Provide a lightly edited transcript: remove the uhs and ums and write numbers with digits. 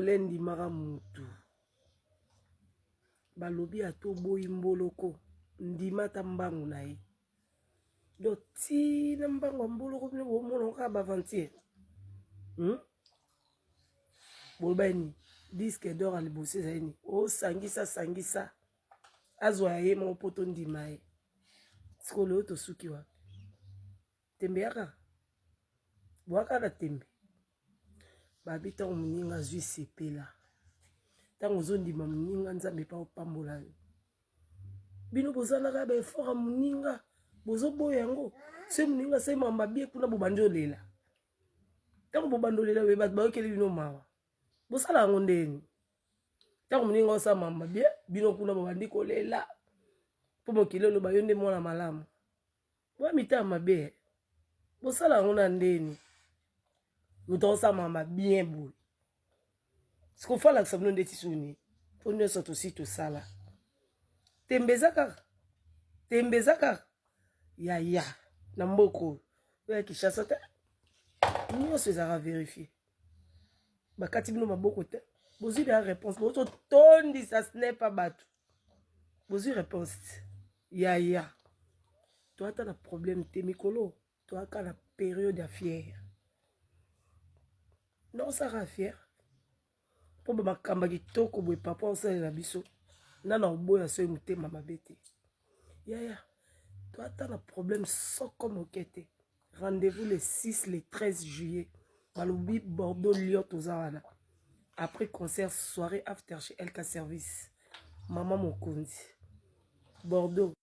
Congolais ndimaka mutu. Balobi ata oboyi mboloko, ndima ata mbangu na ye. Donc ti na mbangu ya mboloko bino bomona kaka ba aventure. Boloba nini? Disque d'or ya liboso ezali nini? Osangisa sangisa azwa ya ye moko mpo tondima ye. Sikoyo lelo tosuki wapi? Tembe yaka bwaka na tembe. Babi ntango moninga azwi sepela, ntango ozondima moninga, Nzambe mpe opambola yo. Bino bozalaka ba effort ya moninga, bozoboya yango. Soki moninga asali makambo mabe kuna, bobandi olela. Ntango bobandi olela, boye bato bayokeli bino mawa. Bosala yango ndeni? Ntango moninga osala makambo mabe, bino kuna bobandi kolela mpo mokili oloba yo nde mwana malamu. Boya mitema mabe, bosala yango na ndeni? Moto akosala makambo bien boye, sikofalakisa bino ndeti soni mpo nyonso tosi tosala. Tembe eza kaka, tembe eza kaka yaya na mboka oyo oyo ya Kinshasa te. Nyonso ezalaka vérifié. Bakati bino maboko te, bozwi deya réponse. Bozotondisa snap bato, bozwi réponse. Yaya, toata na problème te. Mikolo toaka na période ya fière, naosaka fière mpo bamakambo ya kitoko boye papa osalela biso. Nana oboya soki motema mabe te. Yaya, toata na problème soko moke te. Rendez-vous le 6, le 13 juillet, balobi Bordeaux, Lyon, toza wana. Après concert, soirée after chez LK Service, mama mokonzi, Bordeaux.